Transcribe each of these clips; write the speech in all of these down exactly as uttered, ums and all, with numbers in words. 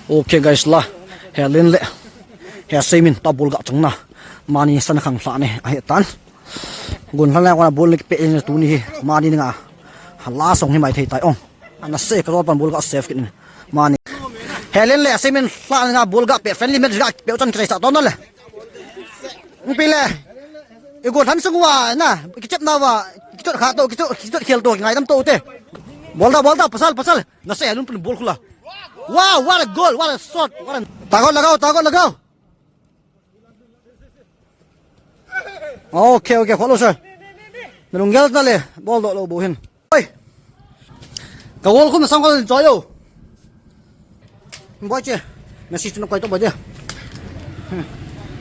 Okay guys, la Helen le Hesei min ta ball ga chang na. Mani san khang hla ne ahi tan. Gun hla la kona ball ni pe in tuni hi mani nga. Hala song hi mai thei tai ong. Ana se ka pan ball ga save kin mani. Helen le Hesei min hla nga ball ga pe friendly match ga pe chan kre sa ton le. Pi le. I gun han sung wa na kichep na wa kichot kha to kichot kichot khel to ngai dam to te. Ball da ball da pasal pasal. Na se alun pun ball khula. Wow, what a goal, what a shot, what a. Tagot lagao, tagot lagao. Okay, okay, follow sir. Nalung gel ta le, ball do lo bo hin. Oi. Ka goal khum sang ko choi yo. Boy che. Messi chu na koi to boy de.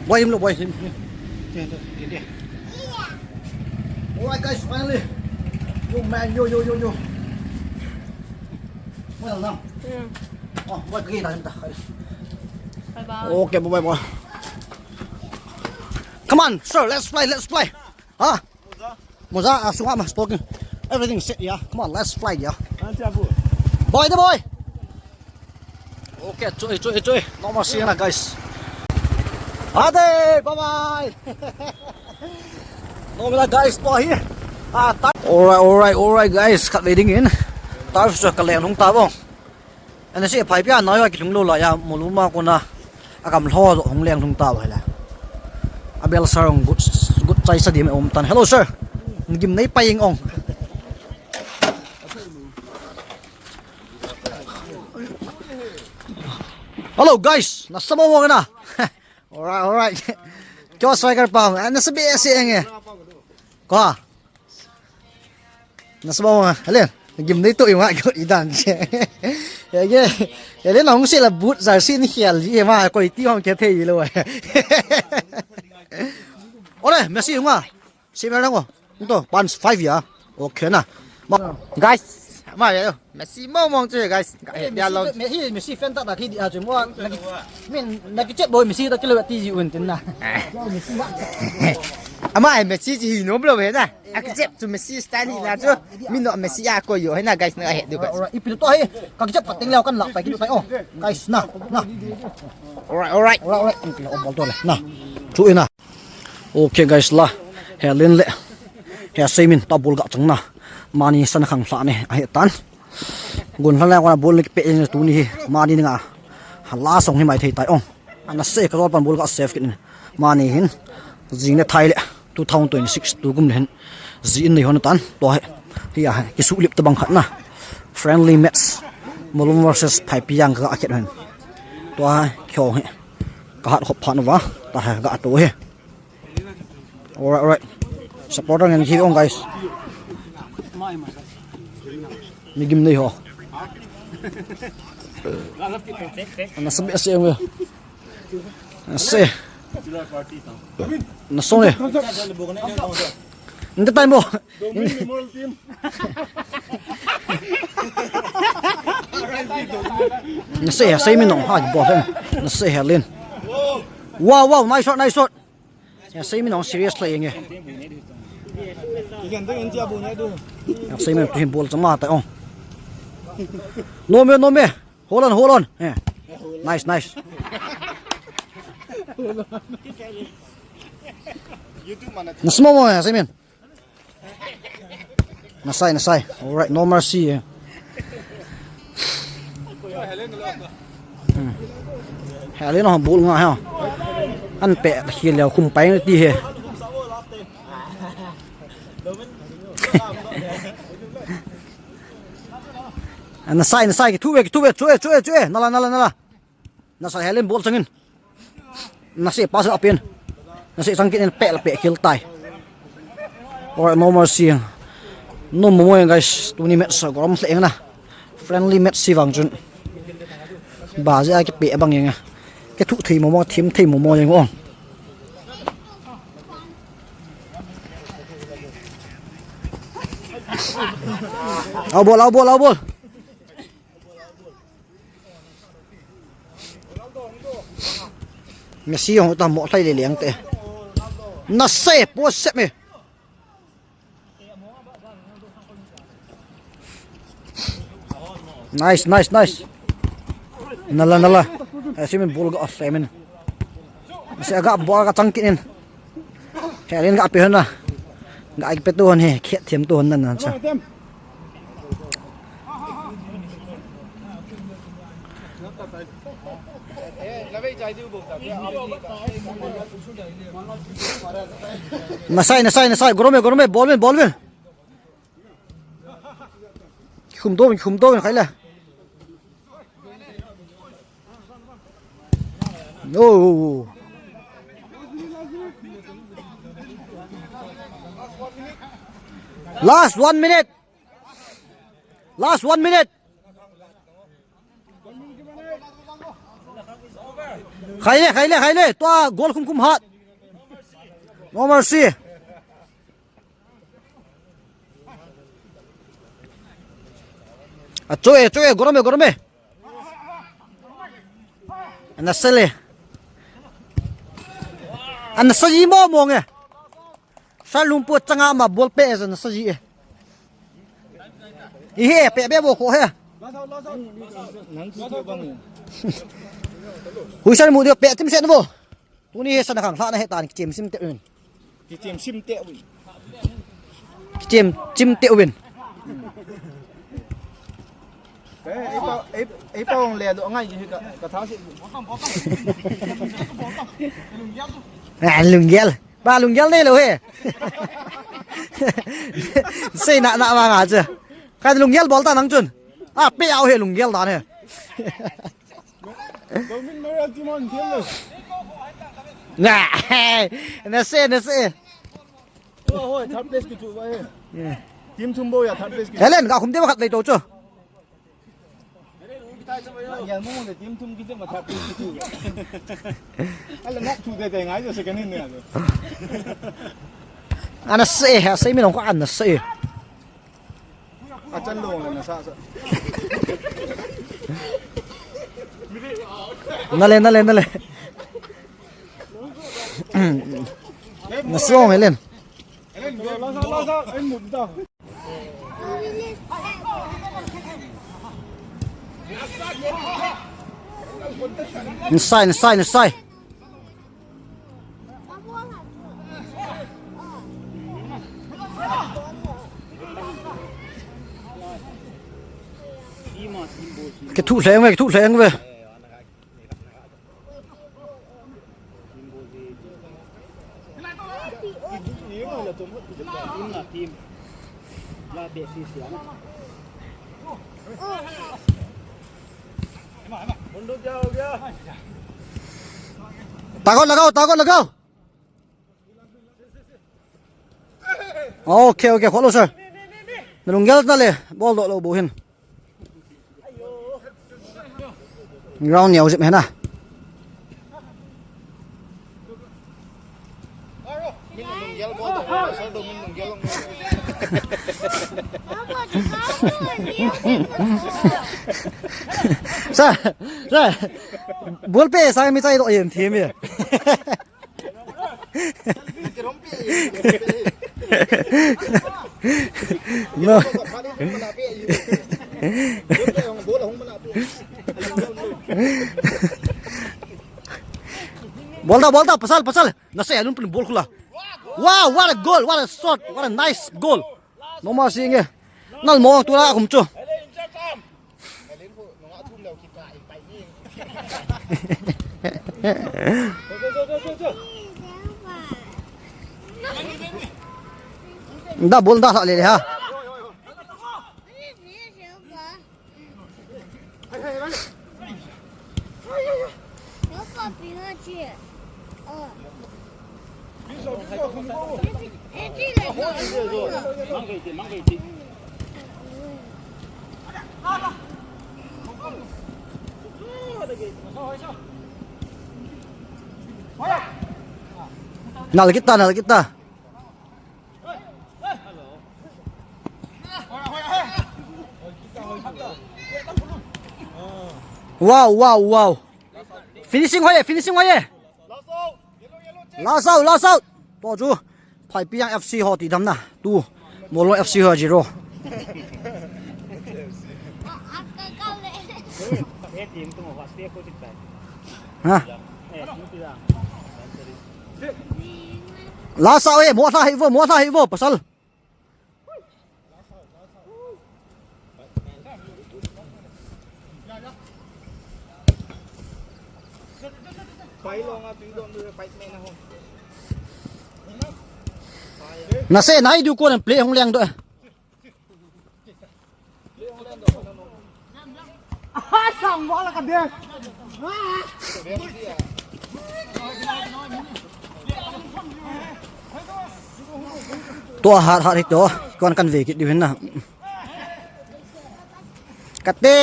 Boy him lo boy him. Alright guys, finally. Yo man, yo yo yo yo. Well done. Oh, what great. Bye bye. Okay, bye bye. Come on, sir, let's fly, let's fly. Ha? Moza, ah, sunga ma stocking. Everything set ya. Come on, let's fly ya. Boy, the boy. Okay, chui, chui, chui. No more seeing na, guys. Ade, bye bye. No more guys, to hi. Ah, ta. Alright, alright, alright, guys. Khat ve ding in. Turf chu ka leng lhung ta bong. Ana se phai pia na yo ki lhung lo la ya molu ma kona. Akam lho jo hung leng lhung ta ba la. Abel sir ong good good chai sa di me om tan. Hello sir. Ngim nei pai ing ong. Hello guys. Na sa mo mo na. Alright, alright. Kyo striker pa. Ana sa be se enge. Ko. Na sa ba ma, ale, gim nei to i ma ko i dan che. Ege, ale na hung se la but jersey ni khel ji ma ko i ti hong ke thei lo. Ole, Messi hung a. Si me rang o. Nto, punch five ya. Okay na. Ma, guys, ma ya yo. Messi mo mong che guys. Ga he dia lo. Me hi Messi fan ta ta ki di a che mo. Na ki, min na ki chet boy Messi ta ki lo ti ji un tin na. Ama Messi ji hi no blo he na. Akijep chu Messi style hi na chu. Min no Messi a ko yo hi na guys na he du guys. Alright, alright. Ipi to hi. Ka kijep pateng leo kan la pa ki to tai. Oh, guys na. Na. Alright, alright. Alright, alright. Ipi lo bol to le. Na. Chu ina. Okay guys la. Helen le. Hesei min ta ball ga chang na. Mani san khang hla ne ahi tan. Gun hla la kona ball ni pe in tuni hi. Mani nga. Hala song hi mai thei tai ong. Ana se ka pan ball ga save kin. Mani hin. Jing le thai le. Two thousand twenty-six tu kum le hin. Ji in nei hon tan. To he. Hi a he. Ki su lip ta bang khat na. Friendly match. Molum versus Phaipiang ka khet hen. To he. Kyo he. Ka hat khop phan wa. Ta he. Ga to he. Alright, alright. Supporter ngen ki ong guys. Mi gim nei ho. Na sabi ase ong. Ase. Na so ne. Nda time bo. Na se, se mi nong ha bo. Na se Helen. Wow, wow, nice shot, nice shot. Ya, sei min ong serious lei nge. Ya, sei min tu hin ball chama ta ong. No me, no me. Hold on, hold on. Yeah. Nice, nice. Na small mo ya, sei min. Na sai, na sai. Alright, no mercy. Eh. Hmm. Helen ho bul nga ha. An pe khil leo khum pai ti he. Na sai, na sai, ki thu ve, ki thu ve, chu e, chu e, chu e. Nala, nala, nala. Na sa Helen ball changin. Na se pass up in. Na se changkit in pe la pe khel tai. Alright, no mercy. No more guys. Tuni match sa gorom se na. Friendly match si vang chun. Ba ja ki pe bang yang. Ki thu thei mo mo, thim thei mo mo yang ong. Au ball, au ball, au ball. Messi jong ta mo thlai le leng te. Na se po se me. Nice, nice, nice. Nala, nala. Asi min bol ga ase min. Si aga bol ga chang kinin. Helin ga pe hon na. Ga ai pe tu hon he, khet thiam tu hon nan nan sa. Nasai, nasai, nasai. Gorome, gorome. Bol min, bol min. Khum to, khum to, khai la. No. Last one minute. Last one minute. Khai le, khai le, khai le. Tua goal khum khum hat. No mercy. Achoe, achoe, gorome, gorome. Ana sele. Ana saji mo mo nge. Salum po changa ma bol pe ana saji e. Ihe, pe be bo ko he. Huisan mu dio pe tim sen bo. Tuni he sana khang lhana he tan kichem sim te uvin. Kichem sim te uvin. Kichem sim te uvin. Eh, ei pa, ei, ei pa ong le lo ngai ji ka, ka tha si. Ah, lunggel. Ba lunggel nei lo he. Sei na na ma nga che. Ka lunggel bol ta nang chun. Ah, pe au he lunggel dan he. Domin Maria Timon thiam lo. Na, na se, na se. Oh, oh, third place kichu ba he. Yeah. Team thum bou ya third place kichu. Helen, ka khum te ba khat vei to chu. Ngel mo le team thum kichu ma third place kichu. Ala nak chu te te ngai jo second in ne. Ana se, ha se mi long ko ana se. Achan long le na sa sa. Nale, nale, nale. Na song, Helen. Inside, inside, inside. Kithuh lheng ve, kithuh lheng ve. ताकत लगाओ, ताकत लगाओ। Okay, okay, follow sir. Na lunggel ta le, bol doh lou bou hin. Ground neo jep hena. Sir, sir. Bol pe sa mi chai doh yen thi mi. No. Bol ta, bol ta, pasal, pasal. Na se alun pun bol khula. Wow, what a goal, what a shot, what a nice goal. No ma si nge. Nal mo tu la khum chu. Da bol da le le ha. Nal kita, nal kita. Wow, wow, wow. Finishing hoye, finishing hoye. Last out, last out. To chu. Phaipi yang F C ho ti dam na. Two. Molong F C ho zero. Ha? Lasa, eh, mo lha hi vo, mo lha hi vo, pasal. Nase, nai du ko nan play hung leng do. Sang bola ka de. Tua hat hat hi to. Kon kan ve kit diu hin na. Kate.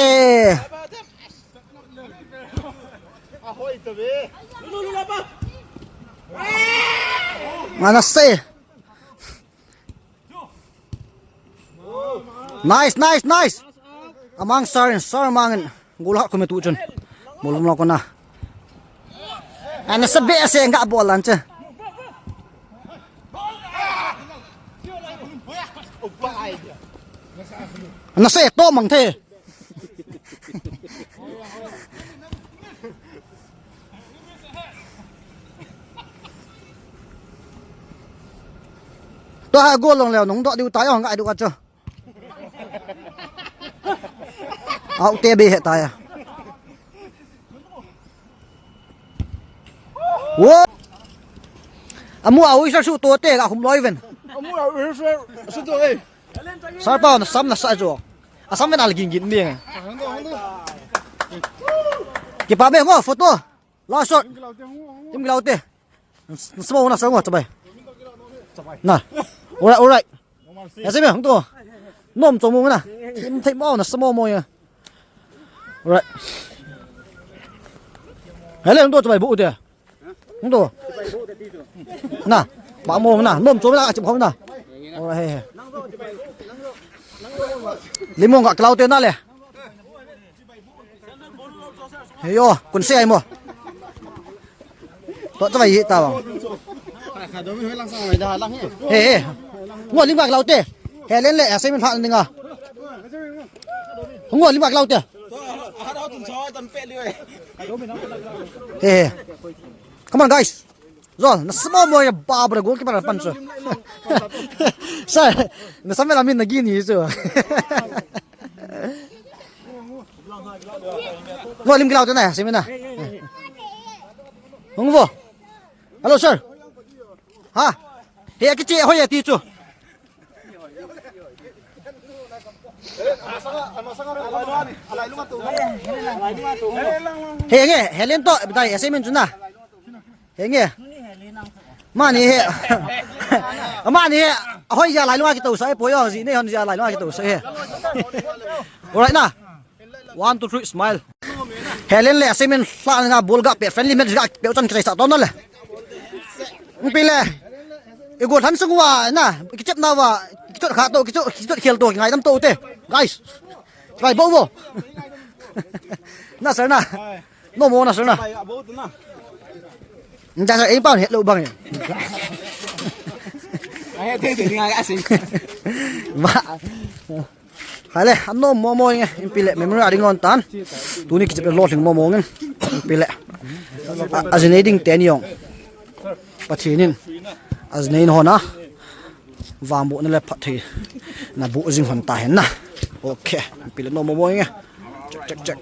Mana se. Nice, nice, nice. Amang sir, sir amang. Goal hat khume tu chun. Bol mo kona. Ana sabe ase nga bol an che. Ana se to mang the. Tua ha goal long leo nung dot diu ta yo ngai diu ka chu. Au te be he ta ya. Wo. Amu au isa su to te ga hum loi ven. Amu au isa su to e. Sar pa na sam na sa jo. Asam ven al ging ging ni. Kipa be ngo photo. Last shot. Im glau te. Small na sa ngo chabai. Na. Alright, alright. Ya se me hung to. Nom to mo na. Im thei mo na small mo ya. Alright. Hele hung to chabai bu te. Hung to. Na. Ba mo na. Nom to na chim khom na. Alright he. Limong ka klau te na le. Heyo, kun se ai mo. To chabai hi ta bang. He he. Ngo lim ka klau te. He len le ase min pha ninga. Ngo lim ka klau te. He he. Come on guys. Zol, na small mo ya babra goalkeeper pan so. Sa, na sa mela min na gini so. Ngo lim glau te na, se mina. Hung vo. Hello sir. Ha. He kiche ho ya ti chu. He nge, Helen to, dai, ase min chu na. He nge. Mani he. Mani he. Hoi ja lai lunga kitou sai po yo, ji ne hon ja lai lunga kitou sai he. Alright na. One, two, three, smile. Helen le ase min hla nga bol ga pe friendly match ga pe chan kisai sa to na le. Pi le. I go than sung wa na. Kichep na wa. Kichot kha to, kichot, kichot khel to, ngai dam to te. Guys. Try bo bo. Na sir na. No mo na sir na. Nda sir, ei pa het lo bang. Ai, te te nga ga sing. Ba. Hale, ano mo mo nge, impile, memory ading on tan. Tuni kichep lo thing mo mo nge. Impile. Ajinei ding teni yong. Pathinin. Ajinei hona. Vambo na le phatthei. Na bu jing hon ta hen na. Okay. Impile no mo mo nge. Check, check, check.